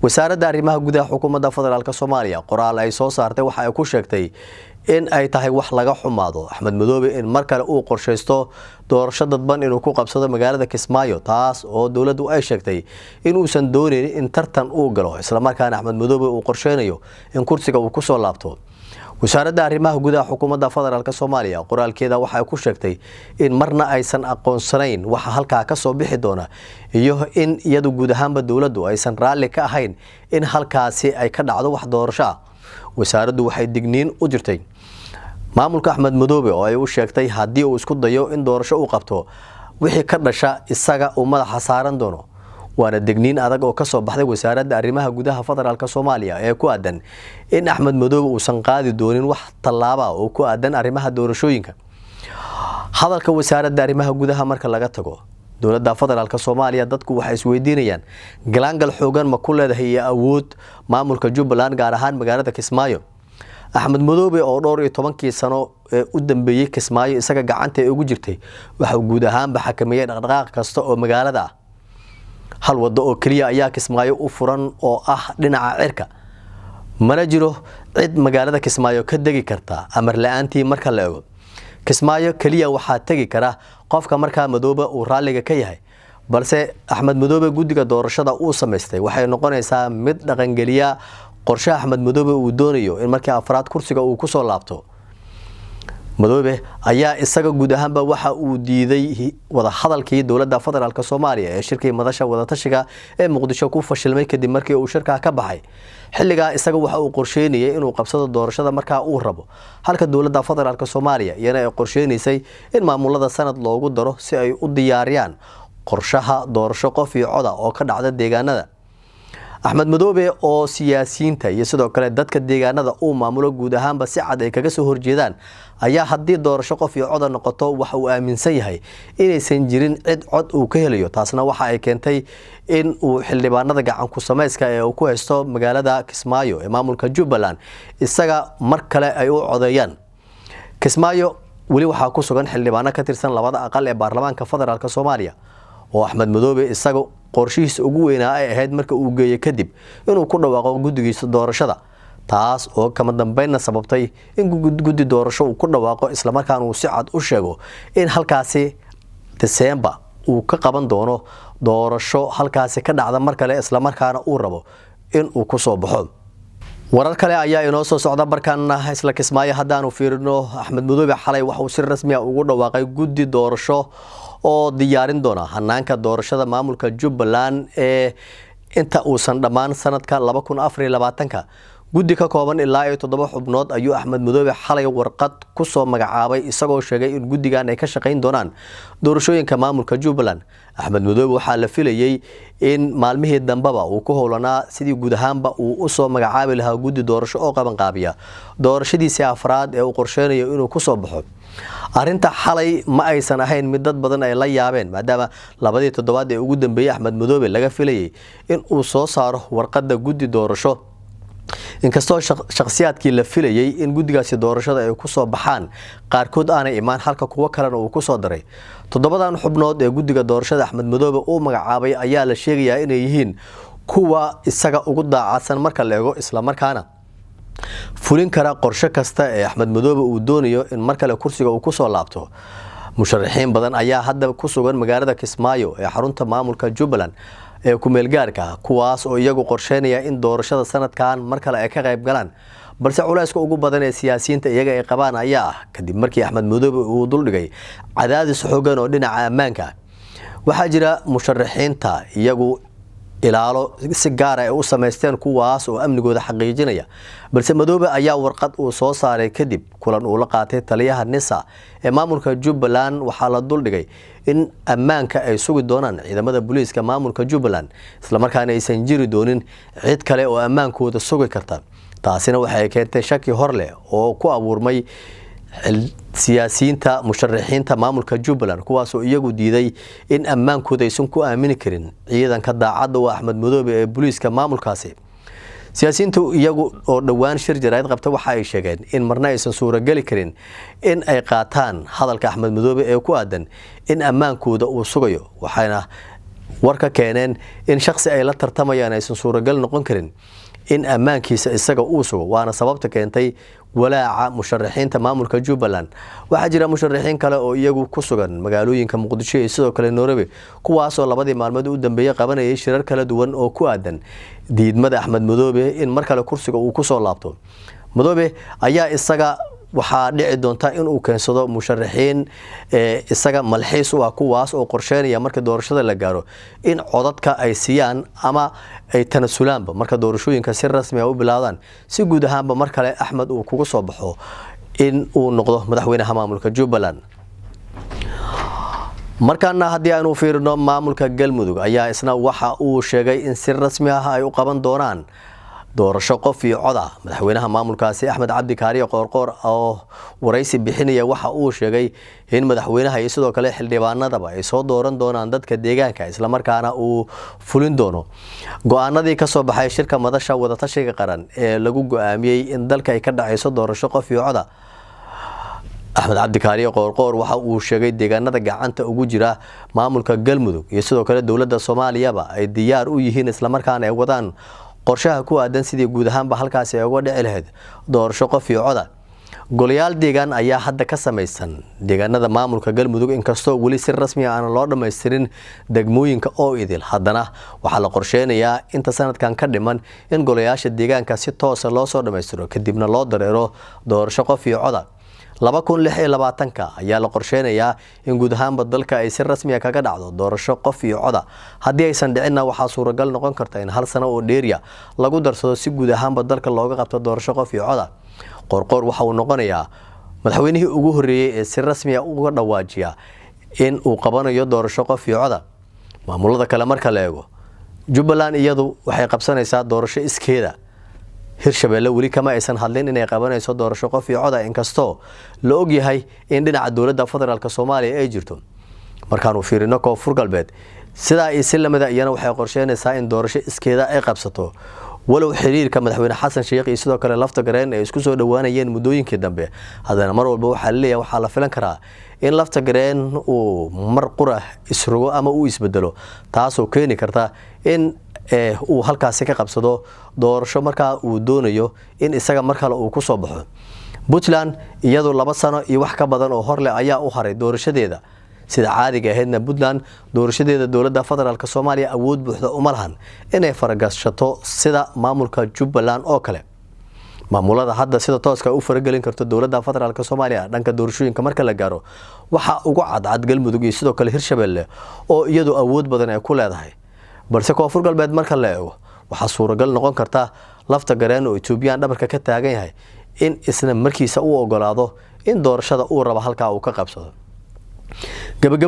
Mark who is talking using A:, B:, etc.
A: Wasaaradda arrimaha gudaha xukuumadda federaalk Soomaaliya qoraal ay soo saartay waxa ay ku sheegtay in ay tahay wax laga xumaado Axmed Madoobe in mar kale uu qorshaysto doorasho dadban inuu ku qabsado magaalada Kismaayo, taas oo dowladdu ay sheegtay inuusan dooneyn in tartan uu galo, islamarkaana Axmed Madoobe uu qorsheynayo in kursiga uu kusoo laabto. Wasaaradda arrimaha gudaha xukuumadda federaalk Soomaaliya qoraalkeeda waxay ku sheegtay in marna aysan aqoonsanayn waxa halkaa kasoo bixi doona iyo in iyadu guud ahaanba dowladdu aysan raalli ka ahayn in halkaasi ay ka dhacdo wax doorasho ah. Wasaaraddu waxay digniin u jirtay maamulka Axmed Madoobe oo ay u sheegtay haddii uu isku dayo in doorasho uu qabto, wixii ka dhasha isaga uu madaxa saaran doono. Waana degniin adag oo kasoo baxday wasaaradda arrimaha gudaha federaalk Soomaaliya ee ku aadan in Axmed Madoobe uusan qaadi doonin wax tallaaba oo ku aadan arrimaha doorashooyinka. Hadalka wasaaradda arrimaha gudaha marka laga tago, dowladda federaalk Soomaaliya dadku waxay isweydiinayaan galaangal xoogan ma ku leedahay iyo awood maamulka Jubbaland, gaar ahaan magaalada Kismaayo? Axmed Madoobe oo dhowr iyo tobankii sano ee u dambeeyey Kismaayo isaga gacanta ay ugu jirtay, waxauu guud ahaanba xakameeyey dhaqdhaqaaq kasta oo magaalada ah. Hal wado oo keliya ayaa Kismaayo u furan oo ah dhinaca cirka, mana jiro cid magaalada Kismaayo ka degi karta amar la-aantii. Marka la ego, Kismaayo keliya waxaa tegi kara qofka markaa Madoobe uu raalliga ka yahay. Balse Axmed Madoobe guddiga doorashada uu samaystay waxay noqonaysaa mid dhaqangeliya qorshe Axmed Madoobe uu doonayo in markii afraad kursiga uu kusoo laabto. Madoobe ayaa isaga guud ahaanba waxa uu diiday wadahadalkii dowladda federaalk Soomaaliya ee shirkii madasha wadatashiga ee Muqdisho ku fashilmay kadib markii uu shirkaa ka baxay. Xilligaa isaga waxa uu qorsheynayay inuu qabsado doorashada markaa uu rabo, halka dowladda federaalk Soomaaliya iyana ay qorsheynaysay in maamulada sanad loogu daro si ay u diyaariyaan qorshaha doorasho qof iyo coda oo ka dhacda deegaanada. Axmed Madoobe oo siyaasiyiinta iyo sidoo kale dadka deegaanada uu maamulo guud ahaanba si cad ay kaga soo horjeedaan ayaa haddii doorasho qof iyo coda noqoto waxa uu aaminsan yahay inaysan jirin cid cod uu ka helayo. Taasna waxa ay keentay in uu xildhibaanada gacan ku samayska ee uu ku haysto magaalada Kismaayo ee maamulka Jubbaland isaga mar kale ay u codeeyaan. Kismaayo weli waxaa ku sugan xildhibaano ka tirsan labada aqal ee baarlamaanka federaalk Soomaaliya oo Axmed Madoobe isaga qorshihiisa ugu weynaa ay ahayd marka uu geeyo kadib inuu ku dhawaaqo guddigiisa doorashada, taas oo kama dambeynna sababtay in guddi doorasho uu ku dhawaaqo, islamarkaana uu si cad u sheego in halkaasi Disembar uu ka qaban doono doorasho halkaasi ka dhacda mar kale, islamarkaana uu rabo in uu kusoo baxo. Warar kale ayaa inoo soo socda. Markaana isla Kismaayo haddaanu fiirino, Axmed Madoobe xalay waxauu si rasmi a ugu dhawaaqay guddi doorasho oo diyaarin doona hanaanka doorashada maamulka Jubbaland ee inta uusan dhammaan sanadka 2024-ka. Guddi ka kooban ilaa iyo 7 xubnood ayuu Axmed Madoobe xalay warqad kusoo magacaabay, isagoo sheegay in guddigan ay ka shaqayn doonaan doorashooyinka maamulka Jubbaland. Axmed Madoobe waxaa la filayey in maalmihii dambeba uu ku howlanaa sidii guud ahaanba uu usoo magacaabi lahaa guddi doorasho oo qabanqaabiya doorashadiisii afraad ee uu qorsheynayo inuu kusoo baxo. Arrinta xalay ma aysan ahayn mid dad badan ay la yaabeen, maadaama labadii toddobaad ee ugu dambeeyey Axmed Madoobe laga filayay in uu soo saaro warqadda guddi doorasho, inkastoo shakhsiyaadkii la filayey in guddigaasi doorashada ay kusoo baxaan qaarkood aanay imaan, halka kuwo kalena uu kusoo daray. 7-dan xubnood ee guddiga doorashada Axmed Madoobe uu magacaabay ayaa la sheegayaa inay yihiin kuwa isaga ugu daacadsan marka la eego, islamarkaana fulin kara qorshe kasta ee Axmed Madoobe uu doonayo in mar kale kursiga uu kusoo laabto. Musharaxiin badan ayaa hadda ku sugan magaalada Kismaayo ee xarunta maamulka Jubbaland ee kumeelgaarka, kuwaas oo iyagu qorsheynaya in doorashada sanadkan mar kale ay ka qayb galaan. Balse culayska ugu badan ee siyaasiyiinta iyaga ay qabaan ayaa ah kadib markii Axmed Madoobe uu duldhigay cadaadis xoogan oo dhinaca ammaanka. Waxaa jira musharaxiinta iyagu ilaalo si gaara ay u samaysteen, kuwaas oo amnigooda xaqiijinaya. Balse Madoobe ayaa warqad uu soo saaray kadib kulan uu la qaatay taliyaha NISA ee maamulka Jubbaland waxaa la duldhigay in ammaanka ay sugi doonaan ciidamada booliiska maamulka Jubbaland, islamarkaana aysan jiri doonin cid kale oo ammaankooda sugi karta. Taasina waxay keentay shaki hor leh oo ku abuurmay siyaasiyiinta musharaxiinta maamulka Jubbaland, kuwaasoo iyagu diiday in ammaankooda aysan ku aamini karin ciidanka daacadda oo Axmed Madoobe ee booliiska maamulkaasi. Siyaasiyiintu iyagu oo dhowaan shir jaraa'id qabta waxa ay sheegeen in marna aysan suurageli karin in ay qaataan hadalka Axmed Madoobe ee ku aadan in ammaankooda uu sugayo, waxayna war ka keeneen in shakhsi ay la tartamayaan aysan suuragal noqon karin in ammaankiisa isaga uu sugo, waana sababta keentay walaaca musharaxiinta maamulka Jubbaland. Waxaa jira musharaxiin kale oo iyagu ku sugan magaalooyinka Muqdisho iyo sidoo kale Nairobi, kuwaasoo labadii maalmood u dambeeyey qabanayay shirar kala duwan oo ku aadan diidmada Axmed Madoobe in mar kale kursiga uu kusoo laabto. Madoobe ayaa isaga waxaa dhici doonta inuu keensado musharaxiin isaga malxiis u ah, kuwaas oo qorsheynaya marka doorashada la gaaro in codadka ay siiyaan ama ay tanasulaanba marka doorashooyinka si rasmi ah u bilaabdaan, si guud ahaanba mar kale Axmed uu kuga soo baxo in uu noqdo madaxweynaha maamulka Jubbaland. Markaana haddii aynu fiirino, maamulka Galmudug ayaa isna waxa uu sheegay in si rasmi ah ay u qaban doonaan doorasho qof iyo cod ah. Madaxweynaha maamulkaasi Axmed Cabdi Kaariye Qoorqoor oo waraysi bixinaya waxa uu sheegay in madaxweynaha iyo sidoo kale xildhibaanadaba ay soo dooran doonaan dadka deegaanka, islamarkaana uu fulin doono go-aanadii kasoo baxay shirka Madasha Wadatashiga Qaran ee lagu go-aamiyey in dalka ay ka dhacayso doorasho qof iyo coda. Axmed Cabdi Kaariye Qoorqoor waxa uu sheegay deegaanada gacanta ugu jira maamulka Galmudug iyo sidoo kale dowladda Soomaaliyaba ay diyaar u yihiin, islamarkaana ay wadaan qorshaha ku aadan sidii guud ahaanba halkaasi ay uga dhici lahayd doorasho qof iyo coda. Golayaal deegaan ayaa hadda ka samaysan deegaanada maamulka Galmudug, inkastoo weli si rasmi ah aan loo dhammaystirin degmooyinka oo idil, haddana waxaa la qorsheynayaa inta sanadkan ka dhiman in golayaasha deegaanka si toosa loo soo dhammaystiro, kadibna loo dareero doorasho qof iyo coda. 2026-ka ayaa la qorsheynayaa in guud ahaanba dalka ay si rasmiya kaga dhacdo doorasho qof iyo coda. Haddii aysan dhicinna, waxaa suuragal noqon karta in hal sano oo dheeriya lagu darsado si guud ahaanba dalka looga qabto doorasho qof iyo coda. Qoorqoor waxa uu noqonayaa madaxweynihii ugu horreeyey ee si rasmiya uga dhawaajiya in uu qabanayo doorasho qof iyo coda. Maamulada kale marka la eego, Jubbaland iyadu waxay qabsanaysaa doorasho iskeeda. Hirshabeelle weli kama aysan hadlin inay qabanayso doorasho qof iyo coda, inkastoo la ogyahay in dhinaca dowladda federaalk Soomaaliya ay jirto. Markaanu fiirino Koonfur Galbeed, sidaa iyo si lamida iyana waxay qorsheynaysaa in doorasho iskeeda ay qabsato, walow xiriirka madaxweyne Xasan Sheekh iyo sidoo kale Lafta Gareen ay isku soo dhowaanayeen muddooyinkii dambe, haddana mar walba waxaa laleeyahay waxaa la filan karaa in Lafta Gareen uu mar qura isrogo ama uu isbedelo, taasoo keeni karta in uu halkaasi ka qabsado doorasho markaa uu doonayo in isaga mar kale uu ku soo baxo. Puntland iyadu 2 sano iyo wax ka badan oo horleh ayaa u haray doorashadeeda. Sida caadiga ahaydna, Puntland doorashadeeda dowladda federaalk Soomaaliya awood buuxda uma lahan inay faragashato sida maamulka Jubbaland oo kale. Maamulada hadda sida tooska u faragelin karto dowladda federaalk Soomaaliya dhanka doorashooyinka marka la gaaro waxaa ugu cadcad Galmudug iyo sidoo kale Hirshabelle oo iyadu awood badan ay ku leedahay. Balse Koonfur Galbeed marka la eego, waxaa suuragal noqon karta Lafta Gareen oo Etoobiyaan dhabarka ka taagan yahay in isna markiisa u ogolaado in doorashada uu rabo halkaa uu ka qabsado. Gabagabadii.